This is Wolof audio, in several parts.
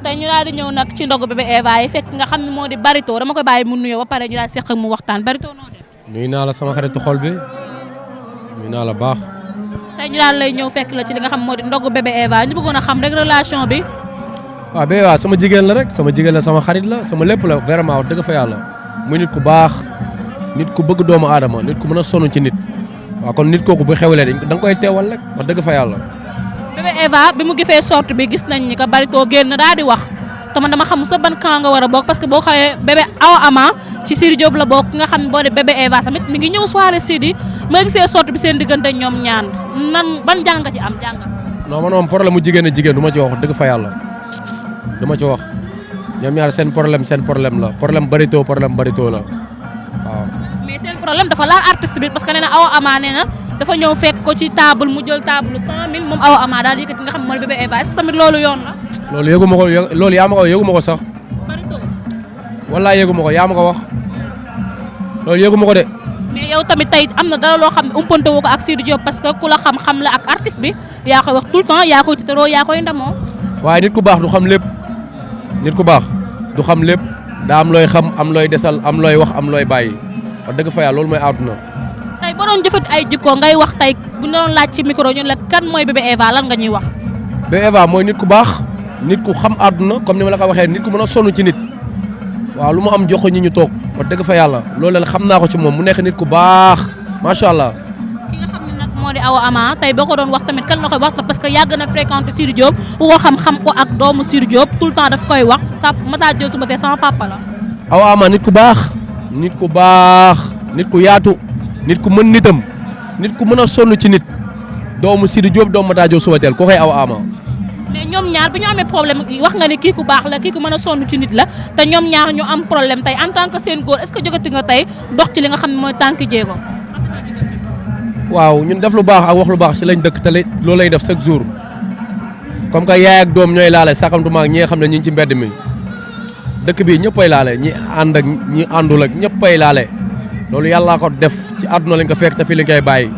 tey ñu daal di ñëw nag ci ndogu bébé Eva yi fekk nga xam ne moo di Barito dama koy bàyyi mu nuyoo ba pare ñu daal seq ak mu waxtaan Barito noo def. nuyu naa la sama xaritu xol bi nuyu naa la baax. tey ñu daal lay ñëw fekk la ci li nga xam moo di ndogu bébé Eva ñu bëggoon a xam rek relation bi. waaw bébé Eva sama jigéen la rek sama jigéen la sama xarit la sama lépp la vraiment wax dëgg fa yàlla muy nit ku baax nit ku bëgg doomu aadama nit ku mën a sonn ci nit waaw kon nit kooku bu xewlee da nga koy teewal rek wax dëgg fa yàlla. bébé Eva bi mu gisee sorte bi gis nañ ni que Barito génn daal di wax te man dama xam sa ban camp nga war a bokk parce que boo xoolee bébé Awa Ama ci Sidi Diop la bokk nga xam ne boo de bébé Eva tamit mi ngi ñëw soirée Sidi ma gisee sorte bi seen diggante ñoom ñaan nan ban jàng nga ci am jàngat. non man moom problème mu jigéen a jigéen du ma ci wax dëgg fa yàlla du ma ci wax ñoom ñaar seen problème la problème Barito la waaw. mais seen problème dafa laal artiste bi parce que nee na Awa Ama nee na dafa ñëw fekk ko ci table mu jël table 100000 moom Awa Ama daal yëkkati nga xam ne mooy bébé Eva est-ce que tamit loolu yoon la. loolu yëgu ma ko loolu yaa ma ko yëgu ma ko sax. Barito. wallaay yëgu ma ko yaa ma ko wax loolu yëgu ma ko de. mais yow tamit tey am na dara loo xam ne umpante woo ko ak Sidi Diop parce que ku la xam la ak artiste bi yaa koy wax tout le temps yaa koy tiitaroo yaa koy ndamoo. waaye nit ku baax du xam lépp nit ku baax du xam lépp daa am looy xam am looy desal am looy wax am looy bàyyi wax dëgg fa yàlla loolu mooy àdduna. tey boo doon jëfat ay jikko ngay wax tey bu ñu doon laaj ci micro ñun la kan mooy bébé Eva lan nga ñuy wax. bébé Eva mooy nit ku baax nit ku xam àdduna comme ni ma la ko waxee nit ku mën a sonn ci nit waaw lu mu am jox ko ñi ñu toog wax dëgg fa yàlla loolu la xam naa ko ci moom mu nekk nit ku baax macha allah. ki nga xam ne nag moo di Awa Ama tey boo ko doon wax tamit kan la koy wax parce que yàgg na fréquenté Sidi Diop ku ko xam ko ak doomu Sidi Diop tout le temps daf koy wax Matar Diop suba tey sama papa la. Awa Ama nit ku baax nit ku baax nit ku yaatu nit ku mën nitam nit ku mën a sonn ci nit doomu Sidi Diop doomu Matar Diop suba teel ko koy Awa Ama. mais ñoom ñaar bi ñu amee problème wax nga ni kii ku baax la kii ku mën a sonn ci nit la te ñoom ñaar ñu am problème tey en tant que seen góor est-ce que jógati nga tey dox ci li nga xam ne mooy tànk jéego. waaw ñun def lu baax ak wax lu baax ci lañ dëkk te loolu lay def chaque jour comme que yaay ak doom ñooy laale saxamtuma ak ñi nga xam ne ñi ngi ci mbedd mi dëkk bi ñëppay laale ñi ànd ak ñi àndul ak ñëppay laale loolu yàllaa ko def ci àdduna lañ ko fekk te fii lañ koy bàyyi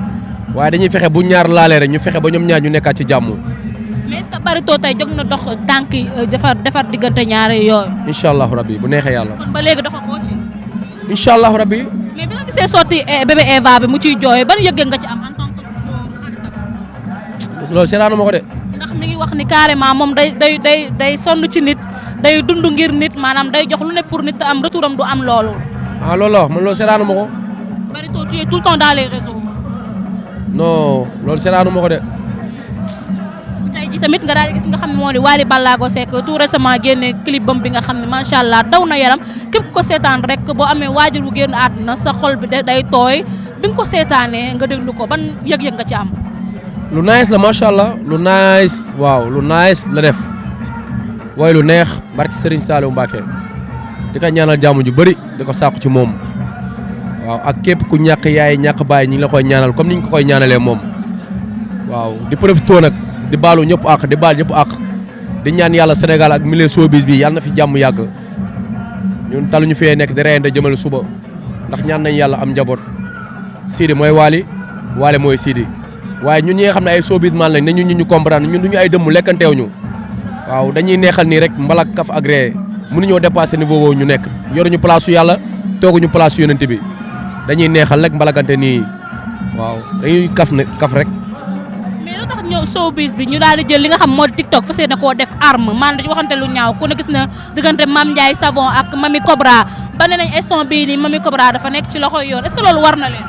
waaye dañuy fexe bu ñaar laalee rek ñu fexe ba ñoom ñaar ñu nekkaat ci jàmm. mais est-ce que Barito tey jóg na dox tànk defar diggante ñaari yooyu. incha allahu rabbi bu neexee yàlla. kon ba léegi doxagoo ci. incha allahu rabbi. mais bi nga gisee sotti bébé Eva bi mu ciy jooy ban yëg nga ci am en tant que xaritam. loolu seetaanu ma ko de. ndax mi ngi wax ni carrément moom day sonn ci nit day dund ngir nit maanaam day jox lu ne pour nit te am retouram du am loolu. ah loolu la wax man loolu seetaanu ma ko. Barito tu es tout le temps dans les réseaux. non loolu seetaanu ma ko de. tey ji tamit nga daal di gis nga xam ne moo di Wally Ballago Seck tout récemment génne clip bam bi nga xam ne macha allah daw na yaram képp ko seetaan rek boo amee waajur bu génn àdduna sa xol bi day tooy bi nga ko seetaanee nga déglu ko ban yëg-yëg nga ci am. lu nice la macha allah lu nice waaw lu nice la def waaye lu neex barki Serigne Saliou Mbacké di ko ñaanal jàmm ju bëri di ko sàkku ci moom waaw ak képp ku ñàkk yaay ñàkk baay ñi ngi la koy ñaanal comme ni ñu ko koy ñaanalee moom waaw di profité nag. di baalu ñëpp àq di baal ñëpp àq di ñaan yàlla Sénégal ak milieu showbiz bi yàlla na fi jàmm yàgg ñun taluñu fee nekk di reyante jëmale suba ndax ñaan nañ yàlla am njaboot Sidi mooy Wally Wally mooy Sidi waaye ñun ñi nga xam ne ay showbiz man lañ ne ñun ñu comprendre ñun duñu ay dëmm lekkanteew ñu waaw dañuy neexal nii rek mbalak kaf agré mënuñoo dépassé niveau boobu ñu nekk yoruñu place su yàlla tooguñu place su yonent bi dañuy neexal rek mbalakante nii waaw dañuy kaf rek. ñëw showbiz bi ñu daal di jël li nga xam moo di TikTok fas yéene koo def arme man dañu waxante lu ñaaw ku ne gis na diggante Mame Ndiaye Savon ak Mami Cobra ba ne nañ instant bii nii Mami Cobra dafa nekk ci loxoy yoon est-ce que loolu war na leen.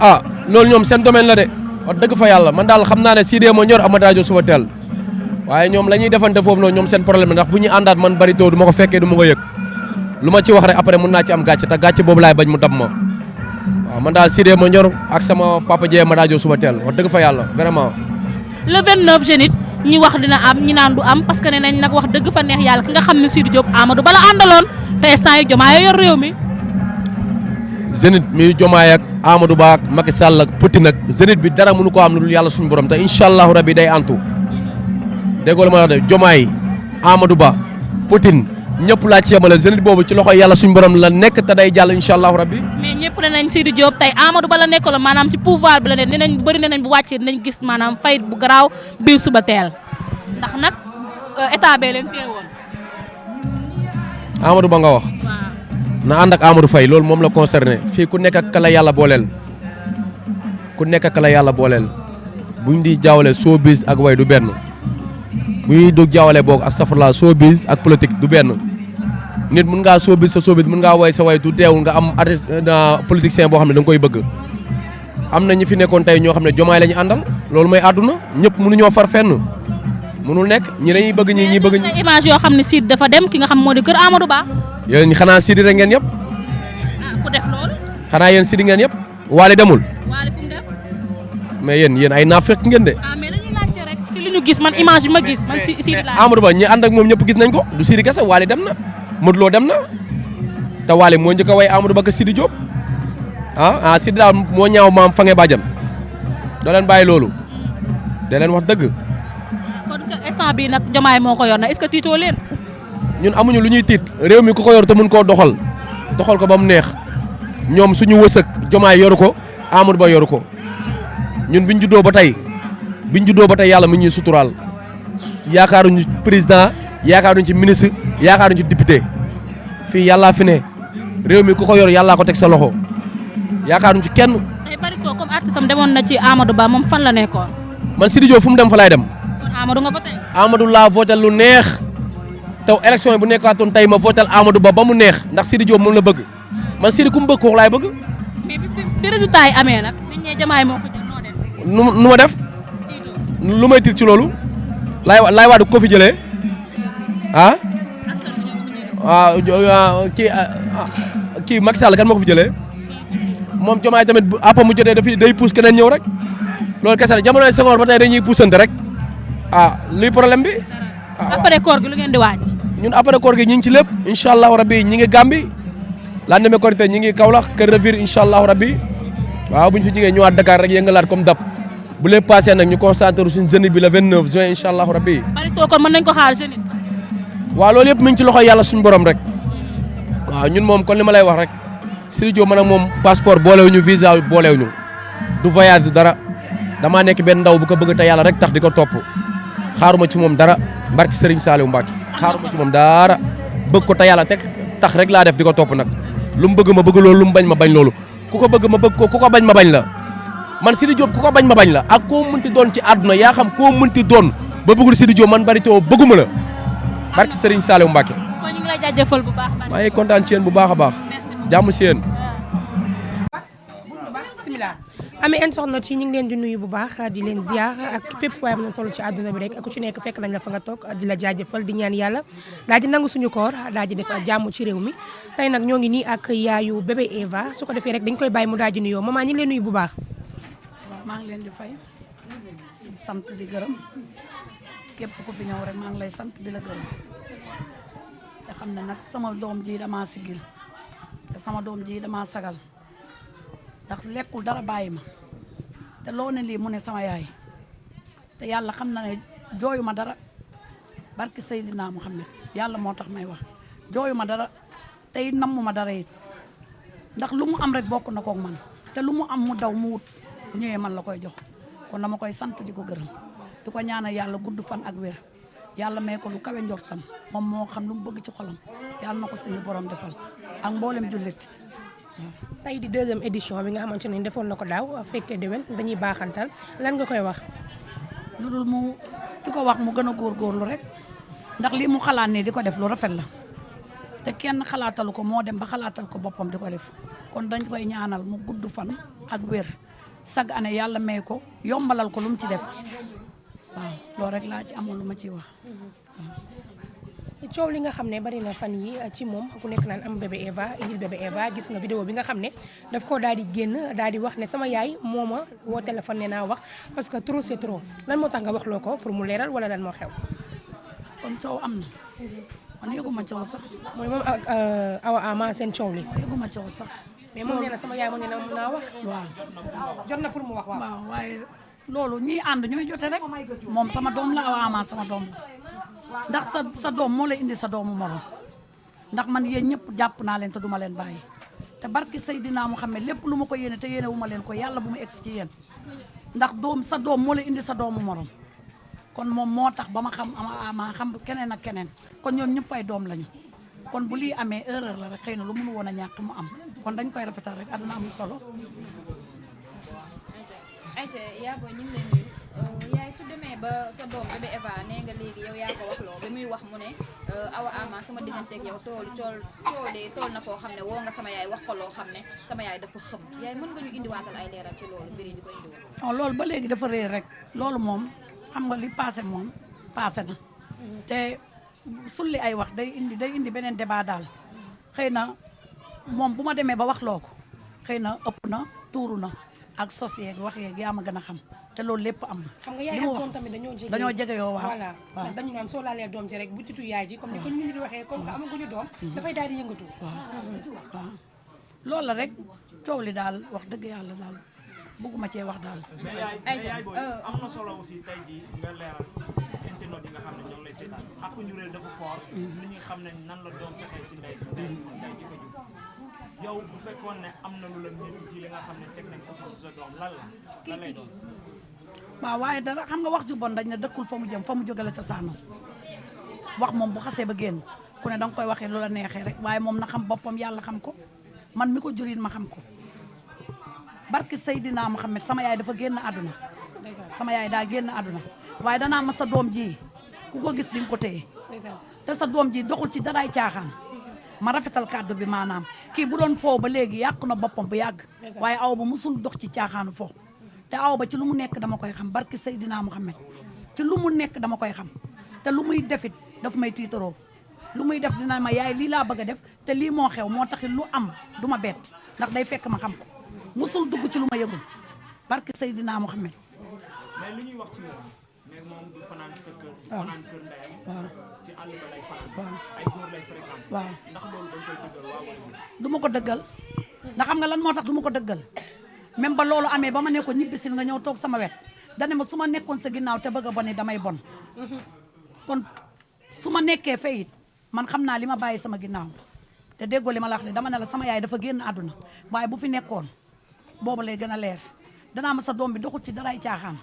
ah loolu ñoom seen domaine la de wax dëgg fa yàlla man daal xam naa ne Sidé ma ñor Matar Diop suba teel waaye ñoom la ñuy defante foofu noonu ñoom seen problème ndax bu ñuy àndaat man Barito du ma ko fekkee du ma ko yëg lu ma ci wax rek après mun naa ci am gàcce te gàcce boobu laay bañ mu dab ma. waaw man daal Sidé ma ñor ak sama papa Dieng Matar Diop suba teel wax dëgg fa yàlla vraiment. le 29 Zénith ñi wax dina am ñi naan du am parce que ne nañ nag wax dëgg fa neex yàlla ki nga xam ne Sidi Diop Amadou Bala àndaloon te instant yi Diomaye yor réew mi. Zénith mi Diomaye ak Amadou Ba ak Macky Sall ak Poutine ak Zénith bi dara mënu ko am lu dul yàlla suñu borom te incha allahu rabi day antu déggoo la ma wax de Diomaye Amadou Ba Poutine. ñëpp laa ci yemale Zénith boobu ci loxo yàlla suñu borom la nekk te day jàll incha allahu rabbi. mais ñëpp ne nañ Sidi Diop tey Amadou Ba la nekkul maanaam ci pouvoir bi la ne nenañ bëri nañ bu wàccee dinañ gis maanaam fayit bu garaaw biir suba teel ndax nag état bee leen teewoon. Amadou Ba nga wax. waaw. na ànd ak Amadou Faye loolu moom la concerné fii ku nekk ak kala yàlla booleel ku nekk ak kala yàlla booleel buñ di jaawale showbiz ak way du benn bu ñuy dog jaawale boog ak safarla showbiz ak politique du benn nit mën ngaa showbiz sa showbiz mën ngaa way sa way du teewul nga am artiste politicien boo xam ne da nga koy bëgg am na ñi fi nekkoon tey ñoo xam ne jomaay la ñu àndal loolu mooy àdduna ñëpp mënuñoo far fenn mënul nekk ñi dañuy bëgg ñi bëgg ñi image yoo xam ne Sidy dafa dem ki nga xam moo di kër Amadou Ba. yéen xanaa Sidy rek ngeen yëpp ku def loolu. xanaa yéen Sidy ngeen yëpp Wally demul Wally fu mu dem. mais yéen ay naafeq ngeen de mais dañuy laajte rek ci li ñu gis man image bi ma gis man Sidy laa. Amadou Ba ñi ànd ak moom ñëpp gis nañ ko du Sidy kese Wally dem na Modou Lo dem na te Wally moo njëkk a way Amadou Ba ka Sidy Diop Sidy daal moo ñaaw maam fange bàjjan doo leen bàyyi loolu da leen wax dëgg kon que instant bii nag Diomaye moo ko yor na est-ce que tiitoo leen. ñun amuñu lu ñuy tiit réew mi ku ko yor te mun koo doxal ko ba mu neex ñoom suñu wësëg Diomaye yoru ko Amadou Ba yoru ko ñun biñ juddoo ba tey yàlla mi ñuy suturaal yaakaaruñu président yaakaaruñu ci ministre yaakaaruñu ci député fii yàllaa fi ne réew mi ku ko yor yàllaa ko teg sa loxo yaakaaruñu ci kenn. tey Barito comme artiste am demoon na ci Amadou Ba moom fan la nekkoon. man Sidy Diop fu mu dem fa laay dem. kon Amadou nga voté. Amadou laa voté lu neex taw élection yi bu nekkaatoon tey ma voté Amadou Ba mu neex ndax Sidy Diop moom la bëgg man Sidy ku mu bëgg kooku laay bëgg. mais bi résultat yi amee nag nit ñee Diomaye moo ko jël noo def. nu ma def lu may tiit ci loolu laay waadu ko fi jëlee kii Macky Sall kan moo ko fi jëlee moom Diomaye tamit bu àppam mu jotee dafay day pousse keneen ñëw rek loolu kese la jamonoy Senghor ba tey dañuy poussante rek luy problème bi. après koor gi lu ngeen di waaj. ñun après koor gi ñu ngi ci lépp incha allahu rabbi ñi ngi Gàmbi lan demee Korité ñi ngi Kaolack Kër Revir incha allahu rabbi waaw bu ñu fi jigee ñëwaat Dakar rek yëngalaat comme dab bu lépp passé nag ñu concentré suñu jeune bi le 29 juin incha allahu rabbi. Barito kon mën nañ ko xaar jeune. waaw loolu yëpp mi ngi ci loxo yàlla suñu borom rek waaw ñun moom kon li ma lay wax rek Sidy Diop man ak moom passeport boolewuñu visa boolewuñu du voyage du dara damaa nekk benn ndaw bu ko bëgg te yàlla rek tax di ko topp xaaruma ci moom dara barki Serigne Saliou Mbacke xaaruma ci moom dara bëgg ko te yàlla teg tax rek laa def di ko topp nag lu mu bëgg ma bëgg loolu lu mu bañ ma bañ loolu ku ko bëgg ma bëgg ko ku ko bañ ma bañ la man Sidy Diop ku ko bañ ma bañ la ak koo mënti doon ci àdduna yaa xam koo mënti doon ba bëggul Sidy Diop man Barito bëgguma la barki Serigne Saliou Mbacke. kon ñu ngi lay jaajëfal bu baax. maa ngi kontaan ci yéen bu baax a baax. jàmm ci yéen. bismillah amee internet yi ñu ngi leen di nuyu bu baax di leen ziar ak fépp fu waay mën a toll ci àdduna bi rek ku ci nekk fekk nañ la fa nga toog di la jaajëfal di ñaan yàlla daal di nangu suñu koor daal di def jàmm ci réew mi tey nag ñoo ngi nii ak yaayu bébé Eva su ko defee rek dañ koy bàyyi mu daal di nuyoo maman ñu ngi leen nuyu bu baax. maa ngi leen di fay sant di gërëm képp ku fi ñëw rek maa ngi lay sant di la gërëm te xam ne nag sama doom ji dama sigil te sama doom ji dama sagal ndax lekkul dara bàyyi ma te loo ne lii mu ne sama yaay te yàlla xam na ne jooyu ma dara barki Seydina Muhammad yàlla moo tax may wax jooyu ma dara te it nammu ma dara it ndax lu mu am rek bokk na kook man te lu mu am mu daw mu wut bu ñëwee man la koy jox kon dama koy sant di ko gërëm di ko ñaanal yàlla gudd fan ak wér yàlla may ko lu kawe njortam moom moo xam lu mu bëgg ci xolam yàlla na ko suñu borom defal ak mboolem jullit tey di deuxième édition bi nga xamante ne defoon na ko daaw fekkee déwén dañuy baaxantal lan nga koy wax. lu dul mu di ko wax mu gën a góorgóorlu rek ndax lii mu xalaat ne di ko def lu rafet la te kenn xalaatalu ko moo dem ba xalaatal ko boppam di ko def kon dañ koy ñaanal mu gudd fan ak wér sag année yàlla may ko yombalal ko lu mu ci def waaw loolu rek laa ci amoon lu ma ciy wax coow li nga xam ne bari na fan yi ci moom ku nekk naan am bébé Eva indil bébé Eva gis nga vidéo bi nga xam ne daf ko daal di génn daal di wax ne sama yaay moo ma woo téléphone ne naa wax parce que trop c'est trop lan moo tax nga wax loo ko pour mu leeral wala lan moo xew. kon coow am na man yëguma coow sax. mooy moom ak Awa Ama seen coow li. yëguma coow sax. mais moom nee na sama yaay moo ne naa wax. waaw jot na pour mu wax waaw. waaw waaye loolu ñiy ànd ñooy jote rek moom sama doom la Awa Ama sama doom la. ndax sa doom moo lay indi sa doomu morom ndax man yéen ñëpp jàpp naa leen te duma leen bàyyi te barki Seydina Muhammad lépp lu ma ko yéene te yéene wu ma leen ko yàlla bu mu egsi ci yéen ndax sa doom moo lay indi sa doomu morom kon moom moo tax ba ma xam ama xam keneen ak keneen kon ñoom ñëpp ay doom lañu kon bu lii amee erreur la rek xëy na lu mënu woon a ñàkk mu am kon dañ koy rafetal rek àdduna amul solo. ayca yaa booy ñu ngi lay nuyu yaay su demee ba sa doom bébé Eva nee nga léegi yow yaa ko wax loo bi muy wax mu ne Awa Ama sama digganteeg yow tool na foo xam ne woo nga sama yaay wax ko loo xam ne sama yaay dafa xëm yaay mën nga ñu indiwaatal ay leeral ci loolu mbir yi di ko indiwoon. non loolu ba léegi dafa réer rek loolu moom xam nga li passé moom passé na te sulli ay wax day indi beneen débat daal xëy na moom bu ma demee ba wax loo ko xëy na ëpp na tuuru na ak sos yeeg wax yeeg yaa ma gën a xam te loolu lépp am na. xam nga yaay ak doom tamit dañoo jege yoo waaw. voilà ndax dañu naan soo laalee doom ji rek bu tutu yaay ji comme ni ko ñu di waxee comme que amaguñu doom dafay daal di yëngatu. waaw loolu la rek coow li daal wax dëgg yàlla daal bëgguma cee wax daal. mais yaay booy am na solo aussi tey jii nga leeral internet yi nga xam ne ñoo lay seetaan ak njureel dafa fort nit ñi xam ne nan la doom saxee ci ndey ji ko jur yow bu fekkoon ne am na lu la métti ci li nga xam ne teg nañ ko ci sa doom lan lay doon. waaw waaye dara xam nga wax ju bon dañ ne dëkkul fa mu jëm fa mu jóge la cosaanoo wax moom bu xasee ba génn ku ne danga koy waxee lu la neexee rek waaye moom na xam boppam yàlla xam ko man mi ko jurit ma xam ko barki Seydina Muhammad sama yaay dafa génn àdduna sama yaay daa génn àdduna waaye danaa ma sa doom ji ku ko gis di nga ko téye te sa doom ji doxul ci daraay caaxaan ma rafetal kàddu bi maanaam kii bu doon foo ba léegi yàqu na boppam bu yàgg waaye aw ba musul dox ci caaxaanu fo te aw ba ci lu mu nekk dama koy xam barki Seydina Muhammad ci lu mu nekk dama koy xam te lu muy defit daf may tiitaroo lu muy def dina ma yaay lii laa bëgg a def te lii moo xew moo taxit lu am du ma bett ndax day fekk ma xam ko musul dugg ci lu ma yëgul barki Seydina Muhammad mais li ñuy wax ci moom mais moom du fanaan sa kër du fanaan kër ndeyam ci àll ba lay fanaan ay góor lay fréquenté waaw ndax loolu dañ koy dëggal waaw wala du ma ko dëggal ndax xam nga lan moo tax du ma ko dëggal même ba loolu amee ba ma ne ko ñibbisil nga ñëw toog sama wet dane ma su ma nekkoon sa ginnaaw te bëgg a boni damay bon kon su ma nekkee fayit man xam naa li ma bàyyi sama ginnaaw te déggoo li ma la wax ne dama ne la sama yaay dafa génn àdduna waaye bu fi nekkoon boobu lay gën a leer danaa ma sa doom bi doxul ci daraay caaxaan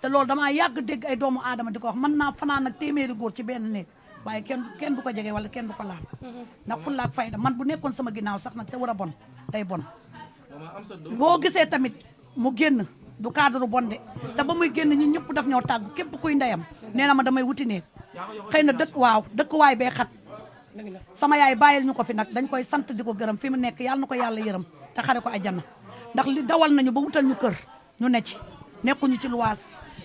te loolu damaa yàgg dégg ay doomu aadama di ko wax mën naa fanaan ak téeméeri góor ci benn néeg waaye kenn du ko jege wala kenn du ko laal ndax fulla ak fayda man bu nekkoon sama ginnaaw sax nag te war a bon day bon boo gisee tamit mu génn du cadre bon de te ba muy génn ñi ñëpp daf ñoo tàggu képp kuy ndeyam nee na ma damay wuti néeg xëy na dëkkuwaay bee xat sama yaay bàyyil ñu ko fi nag dañ koy sant di ko gërëm fi mu nekk yàlla na ko yàlla yërëm te xare ko àjjana ndax li dawal nañu ba wutal ñu kër ñu ne ci nekkuñu ci luwaas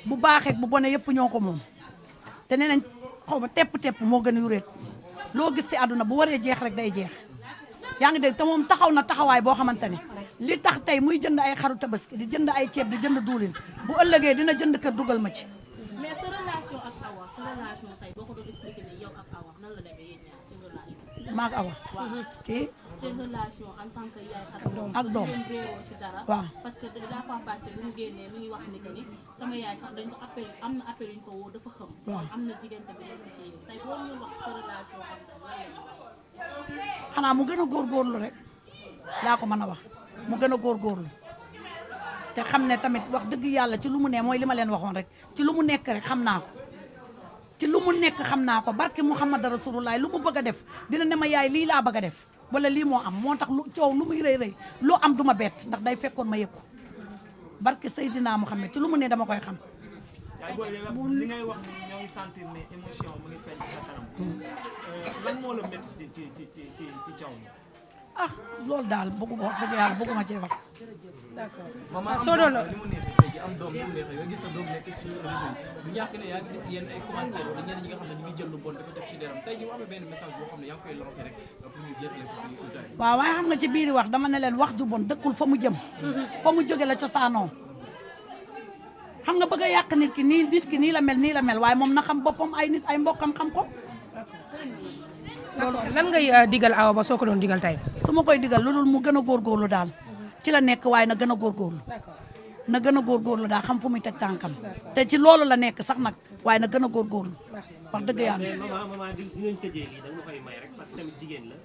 bu baaxee bu bonee yëpp ñoo ko moom te nee nañ xaw ma tepp moo gën a yuréet loo gis si àdduna bu waree jeex rek day jeex yaa ngi dégg te moom taxaw na taxawaay boo xamante ne li tax tey muy jënd ay xaru tabaski di jënd ay ceeb di jënd duulin bu ëllëgee dina jënd kër dugal ma ci. mais sa relation ak Awa sa relation tey boo ko doon expliqué ne yow ak Awa nan la demee yéen ñaar seen relation. maag Awa. waaw ci seen relation en tant que yaay ak doom ngeen réeroo ci dara. waaw parce que la fois passée bu mu génnee mi ngi wax ni que ni sama yaay sax dañ ko appelé am na appel yu ñu ko woo dafa xam. waaw am na jigéen tamit nekk ci yéen tey boo ñu wax sa relation ak moom lan la xanaa mu gën a góorgóorlu rek laa ko mën a wax mu gën a góorgóorlu te xam ne tamit wax dëgg yàlla ci lu mu ne mooy li ma leen waxoon rek ci lu mu nekk rek xam naa ko ci lu mu nekk xam naa ko barke Muhammad Rasulullah lu mu bëgg a def dina ne ma yaay lii laa bëgg a def wala lii moo am moo tax lu coow lu muy rëy lu am du ma bett ndax day fekkoon ma yëg ko barke Seydina Muhammad ci lu mu ne dama koy xam. yaay booy li ngay wax ni ñoo ngi sentir ne émotion mu ngi feeñ ci sa kanam lan moo la métti ci coow mi. ah loolu daal bëgguma wax dëgg yàlla bëgguma cee wax. d'accord maman soo doon li mu neexee tey ji am doom li mu neexee nga gis sa doom nekk ci réseau yi du ñàkk ne yaa ngi gis yenn ay commentaires wala ñenn ñi nga xam ne ñu ngi jël lu bon di ko teg ci deram tey ji mu amee benn message boo xam ne yaa ngi koy lancé rek pour ñu jeexale ko fii tuuti. waaw waaye xam nga ci biir wax dama ne leen wax ju bon dëkkul fa mu jëm. fa mu jóge la cosaanoo. xam nga bëgg a yàq nit ki nii la mel waaye moom na xam boppam ay nit ay mbokkam xam ko. loolu lan ngay digal Awa ba soo ko doon digal tey. su ma koy digal loolu mu gën a góorgóorlu daal ci la nekk waaye na gën a góorgóorlu. na gën a góorgóorlu daal xam fu muy teg tànkam. te ci loolu la nekk sax nag waaye na gën a góorgóorlu. wax dëgg yàlla. maman dinañ tëjee lii da nga koy koy may rek parce que tamit jigéen la.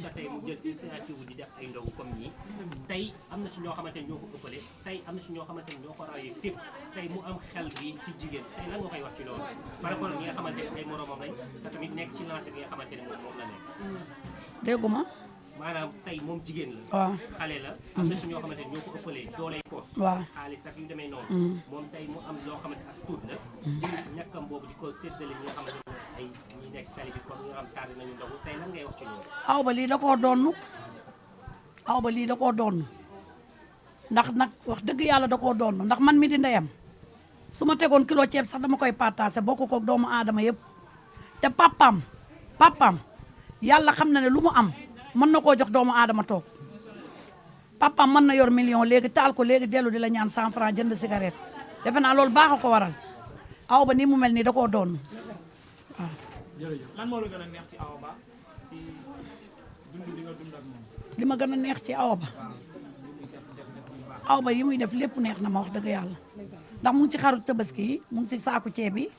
ba tey mu jël initiative di def ay ndogu comme nii. tey am na ci ñoo xamante ne ñoo ko ëppale tey am na ci ñoo xamante ne ñoo ko rawee fépp tey mu am xel bi ci jigéen tey lan nga koy wax ci loolu par rapport ak ñi nga xamante ne ay moromam lañ te tamit nekk ci lancé bi nga xamante ne moom la nekk. dégguma maanaam tey moom jigéen la. waaw xale la. am na ci ñoo xamante ne ñoo ko ëppalee dooley poos. waaw xaalis ak yu demee noonu. moom tey mu am loo xamante as tuut la. ñàkkam boobu di ko séddale ñi nga xamante ne ay ñi nekk si tali bi comme ñi nga xam tardé nañu ndogu tey lan ngay wax ci loolu. aw ba lii da koo doon aw ba lii da koo doon ndax nag wax dëgg yàlla da koo doon ndax man mi di ndeyam su ma tegoon kilo ceeb sax dama koy partagé bokk ko doomu aadama yëpp te papaam yàlla xam na ne lu mu am mën na koo jox doomu aadama toog papaam mën na yor million léegi taal ko léegi dellu di la ñaan 100 francs jënd cigarette defe naa loolu baax a ko waral aw ba nii mu mel nii da koo doon waaw. lan moo la gën a neex ci Awa Ba ci dund bi nga dund ak moom. li ma gën a neex ci Awa Ba Awa Ba yi muy def lépp neex na ma wax dëgg yàlla ndax mu ngi ci xaru tabaski yi mu ngi ci saaku ceeb yi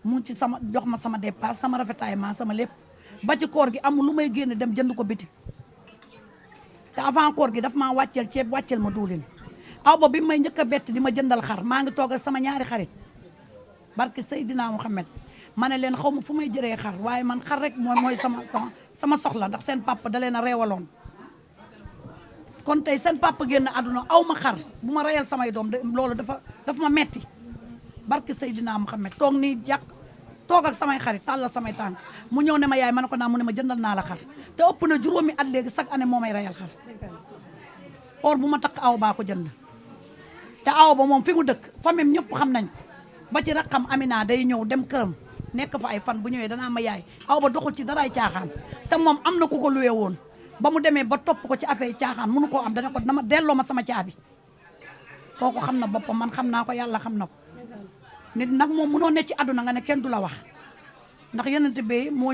mu ngi ci sama jox ma sama dépasse sama rafetaay ma sama lépp ba ci koor gi amul lu may génn dem jënd ko bitik te avant koor gi daf maa wàcceel ceeb wàcceel ma duulin Awa Ba bi may njëkk a bett di ma jëndal xar maa ngi toog ak sama ñaari xarit barke Seydina Mouhamed ma ne leen xaw ma fu may jëree xar waaye man xar rek mooy sama soxla ndax seen papa da leen a reewaloon kon tey seen papa génn àdduna aw ma xar bu ma reyal samay doom loolu dafa ma metti barke Seydina Mouhamed toog nii jàq toog ak samay xarit tàllal samay tànk mu ñëw ne ma yaay ma ne ko naa mu ne ma jëndal naa la xar te ëpp na juróomi at léegi chaque année moo may reyal xar or bu ma takk Awa Ba ko jënd te Awa Ba moom fi mu dëkk famille ñëpp xam nañ ko ba ci rakkam Amina day ñëw dem këram nekk fa ay fan bu ñëwee danaa ma yaay Awa Ba doxul ci daraay caaxaan te moom am na ku ko luwe woon ba mu demee ba topp ko ci affaire caaxaan mënu koo am dana ko dama delloo ma sama caabi kooku xam na boppam man xam naa ko yàlla xam na ko nit nag moom mënoo ne ci àdduna nga ne kenn du la wax ndax yenente bi moo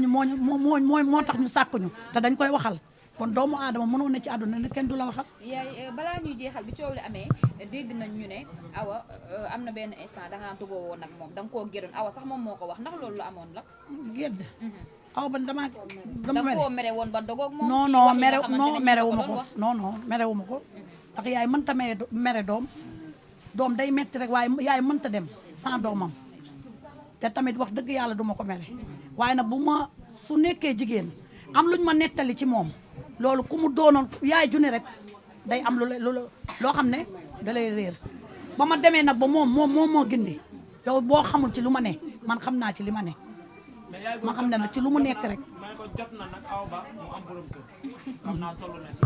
tax ñu sàkkuñu te dañ koy waxal kon doomu aadama mënoo ne ci àdduna ne kenn du la waxal. yaay balaa ñuy jeexal bi coow li amee dégg nañ ñu ne Awa am na benn instant da ngaa tugoo woon ak moom da nga koo géddoon Awa sax moom moo ko wax ndax loolu lu amoon la. gédd Awa Ba dama koo mere woon ba dogoog moom. non merewuma ko non merewuma ko ndax yaay mënta mere doom day metti rek waaye yaay mënta dem sans doomam te tamit wax dëgg yàlla duma ko mere waaye nag bu ma su nekkee jigéen am luñ ma nettali ci moom loolu ku mu doonoon yaay june rek day am loo xam ne da lay réer ba ma demee nag ba moom moo gindi yow boo xamul ci lu ma ne man xam naa ci li ma ne ma xam ne nag ci lu mu nekk rek. ma ne ko jot na nag Awa Ba mu am borom kër xam naa toll na ci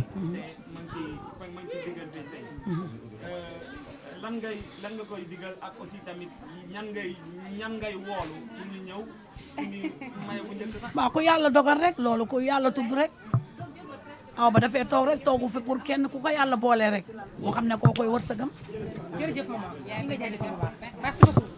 te ma ngi ci diggante sëy lan nga koy digal ak aussi tamit ñan ngay woolu pour ñu ñëw pour ñu maye bu njëkk. waaw ku yàlla dogal rek loolu ku yàlla tudd rek Awa Ba dafay toog rek toogu fi pour kenn ku ko yàlla boole rek moo xam ne koo koy wërsëgam. jërëjëf maman. yaa ngi lay jaajëfal bu baax merci beaucoup.